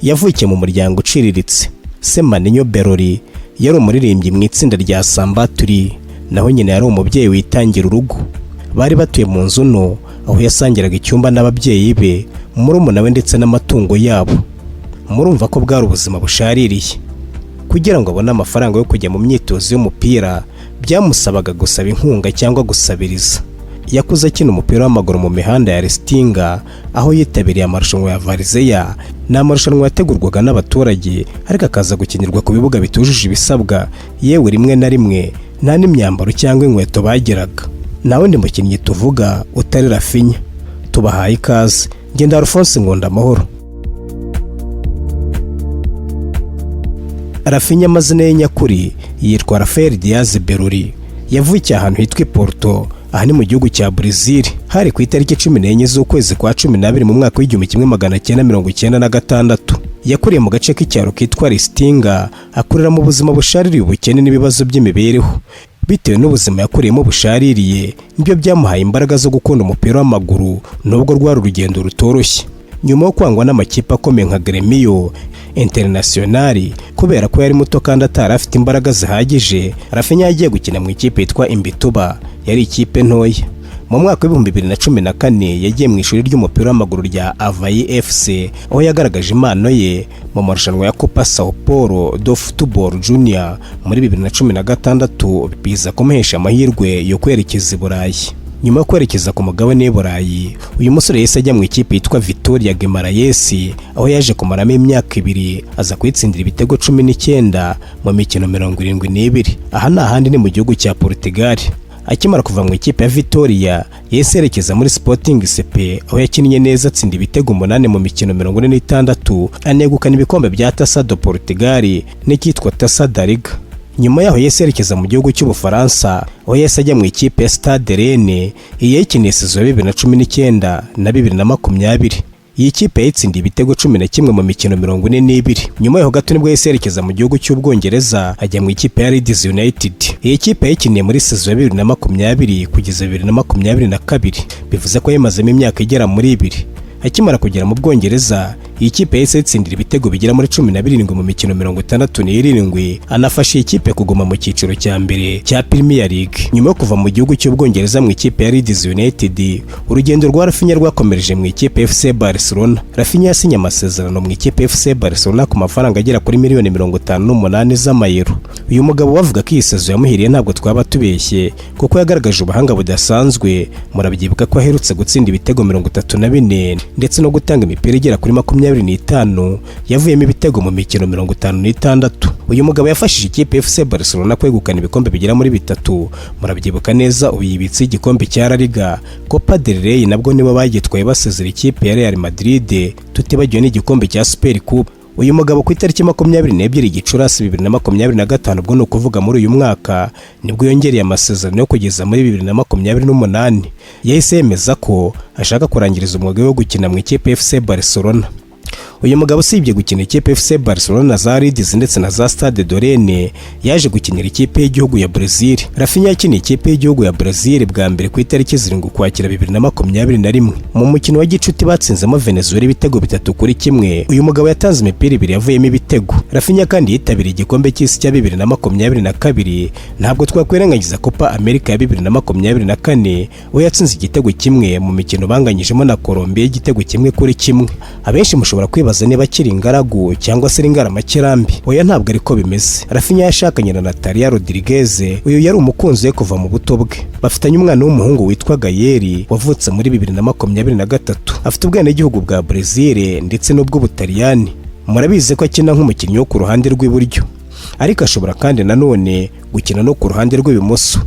Yavukiye mu muryango uciriritse. Se Maninho Berori yari umuririmbyi mu itsinda rya Samba Trio, naho nyina yari umubyeyi witangira urugo. Bari batuye mu nzu nto aho yasangiraga icyumba n'ababyeyi be, murumuna we ndetse n'amatungo yabo. Murumva ko bwari ubuzima bushaririye. Kugira ngo abone amafaranga yo kujya mu myitozo y'umupira byamusabaga gusaba inkunga cyangwa gusabiriza. Yakuze akina umupira w'amaguru mu mihanda ya Restinga, aho yitabiriye amarushanwa ya Várzea. Ni amarushanwa yategurwaga n'abaturage ariko akaza gukinirwa ku bibuga bitujuje ibisabwa, yewe rimwe na rimwe nta n'imyambaro cyangwa inkweto bagiraga. Nta wundi mukinnyi tuvuga utari Raphinha. Tubahaye ikaze, ngenda Alphonse Nkunda Amahoro. Raphinha amazina ye nyakuri yitwa Rafael Diaz Berori. Yavukiye ahantu hitwa i Porto, aha ni mu gihugu cya Brazil. Hari ku itariki 14 z'ukwezi kwa 12 mu mwaka w'1996. Yakuriye mu gace k'icyaro kitwa Restinga, akurira mu buzima bushaririye ubukene n'ibibazo by'imibereho. Bitewe n'ubuzima yakuriyemo bushaririye, nibyo byamuhaye imbaraga zo gukunda umupira w'amaguru, nubwo rwari urugendo rutoroshye. Nyuma yo kwangwa n'amakipe akomeye nka Gremio, Internacional, kubera ko yari muto kandi atari afite imbaraga zihagije, Raphinha yagiye gukina mu ikipe yitwa Imbituba, yari ikipe ntoya. Mu mwaka w'2014 yagiye mu ishuri ry'umupira w'amaguru rya Avaí FC, aho yagaragaje impano ye mu marushanwa ya Copa São Paulo do Futebol Junior muri 2016, biza kumuhesha amahirwe yo kwerekeza i Burayi. Nyuma yo kwerekeza ku mugabane w'i Burayi, uyu musore yahise ajya mu ikipe yitwa Vitoria Guimaraes, aho yaje kumaramo imyaka 2, aza kuyitsindira ibitego 19 mu mikino 72. Aha ni ahandi ni mu gihugu cya Portugal. Akimara kuva mu ikipe ya Vitoria, yahise yerekeza muri Sporting CP, aho yakinnye neza atsinda ibitego 8 mu mikino 46, anegukana ibikombe bya Taça do Portugal n'icyitwa Taça da Liga. Nyuma yaho yahise yerekeza mu gihugu cy'Ubufaransa, aho yahise ajya mu ikipe ya Stade Rennes. Iyi yayikiniye saison ya 2019 na 2020. Iyi kipe yayitsindiye ibitego 11 mu mikino 42. Nyuma yaho gato nibwo yahise yerekeza mu gihugu cy'Ubwongereza, ajya mu ikipe ya Leeds United. Iyi kipe yayikiniye muri saison ya 2020 kugeza 2022, bivuze ko yayimazemo imyaka igera muri 2. Akimara kugera mu Bwongereza, iyi kipe yahise yitsindira ibitego bigera muri 17 mu mikino 67, anafasha iyi kipe kuguma mu cyiciro cya mbere cya Premier League. Nyuma yo kuva mu gihugu cy'Ubwongereza mu ikipe ya Leeds United, urugendo rwa Raphinha rwakomereje mu ikipe FC Barcelona. Raphinha yasinye amasezerano mu ikipe FC Barcelona ku mafaranga agera kuri miliyoni 58 z'amayero. Uyu mugabo bavuga ko iyi saison yamuhiriye, ntabwo twaba tubeshye, kuko yagaragaje ubuhanga budasanzwe. Murabyibuka ko aherutse gutsinda ibitego 34 ndetse no gutanga imipira igera kuri 25 yavuyemo ibitego mu mikino 56. Uyu mugabo yafashije ikipe FC Barcelona kwegukana ibikombe bigera muri bitatu. Murabyibuka neza, ubu yibitse igikombe cya La Liga, Copa del Rey nabwo nibo bagitwaye basezera ikipe ya Real Madrid, tutibagiwe n'igikombe cya Super Cup. Uyu mugabo ku itariki 22 Gicurasi 2025, ubwo ni ukuvuga muri uyu mwaka, nibwo yongereye amasezerano yo kugeza muri 2028. Yahise yemeza ko ashaka kurangiriza umwuga wo gukina mu ikipe FC Barcelona. Uyu mugabo usibye gukina ikipe FC Barcelona na za Leeds ndetse na za Stade de Rennes, yaje gukinira ikipe y'igihugu ya Brazil. Raphinha yakiniye ikipe y'igihugu ya Brazil bwa mbere ku itariki 7 Ukwakira 2021 mu mukino wa gicuti batsinzemo Venezuela ibitego 3-1. Uyu mugabo yatanze imipira ibiri yavuyemo ibitego. Raphinha kandi yitabiriye igikombe cy'isi cya 2022. Ntabwo twakwirengagiza Copa America ya 2024, we yatsinze igitego kimwe mu mikino banganyijemo na Colombia igitego 1-1. Abenshi mushobora kwibaza niba akiri ingaragu cyangwa se ari ingaramakirambi. Oya, ntabwo ariko bimeze. Raphinha yashakanye na Natalia Rodriguez. Uyu yari umukunzi we kuva mu buto bwe. Bafitanye umwana w'umuhungu witwa Gayeri wavutse muri 2023. Afite ubwenegihugu bwa Brazil ndetse n'ubw'Ubutaliyani. Murabizi ko akina nk'umukinnyi wo ku ruhande rw'iburyo, ariko ashobora kandi nanone gukina no ku ruhande rw'ibumoso.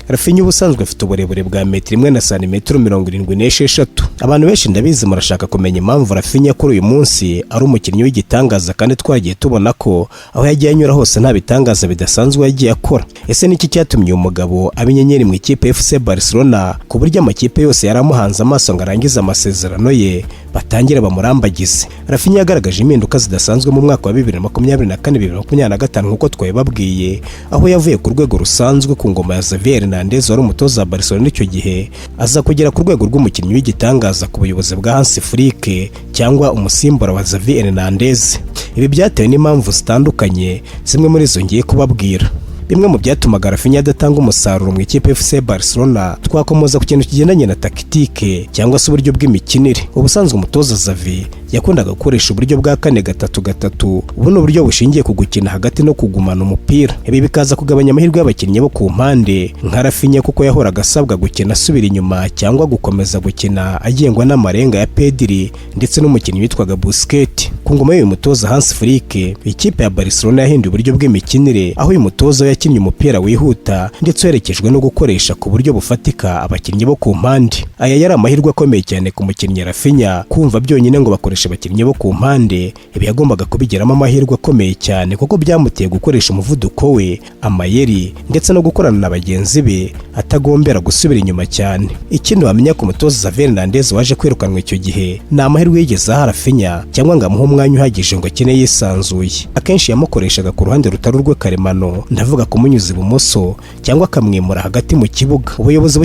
Raphinha ubusanzwe afite uburebure bwa metero 1 na santimetero 76. Abantu benshi ndabizi murashaka kumenya impamvu Raphinha kuri uyu munsi ari umukinnyi w'igitangaza, kandi twagiye tubona ko aho yagiye anyura hose nta bitangaza bidasanzwe yagiye akora. Ese niki cyatumye uyu mugabo aba inyenyeri mu ikipe FC Barcelona, ku buryo amakipe yose yari amuhanze amaso ngo arangize amasezerano ye Batangire bamurambagize. Raphinha yagaragaje impinduka zidasanzwe mu mwaka wa 2024, 2025, nk'uko twabibabwiye, aho yavuye ku rwego rusanzwe ku ngoma ya Xavier Hernandez wari umutoza wa Barcelona icyo gihe, aza kugera ku rwego rw'umukinnyi w'igitangaza ku buyobozi bwa Hansi Flick cyangwa umusimbura wa Xavier Hernandez. Ibi byatewe n'impamvu zitandukanye, zimwe muri zo ngiye kubabwira. Bimwe mu byatumaga Raphinha adatanga umusaruro mu ikipe FC Barcelona, twakomoza ku kintu kigendanye na tactique cyangwa se uburyo bw'imikinire. Ubusanzwe umutoza Xavi yakundaga gukoresha uburyo bwa 4-3-3. Ubu ni uburyo bushingiye ku gukina hagati no kugumana umupira. Ibi bikaza kugabanya amahirwe y'abakinnyi bo ku mpande nka Raphinha, kuko yahoraga asabwa gukina asubira inyuma cyangwa gukomeza gukina agengwa n'amarenga ya Pedri ndetse n'umukinnyi witwaga Busquets. Ku ngoma y'uyu mutoza Hans Flick, ikipe ya Barcelona yahinduye uburyo bw'imikinire, aho uyu mutoza yakinnye umupira wihuta ndetse uherekejwe no gukoresha ku buryo bufatika abakinnyi bo ku mpande. Aya yari amahirwe akomeye cyane ku mukinnyi Raphinha. Kumva byonyine ngo bakoresha abakinnyi bo ku mpande, ibi yagombaga kubigiramo amahirwe akomeye cyane, kuko byamuteye gukoresha umuvuduko we, amayeri ndetse no gukorana na bagenzi be atagombera gusubira inyuma cyane. Ikindi wamenya ku mutoza Xavier Hernandez waje kwirukanwa icyo gihe, ni amahirwe yigeze aha Raphinha cyangwa ngo amuhe umwanya uhagije ngo akine yisanzuye. Akenshi yamukoreshaga ku ruhande rutari urwe karemano, ndavuga kumunyuza ibumoso cyangwa akamwimura hagati mu kibuga. Ubuyobozi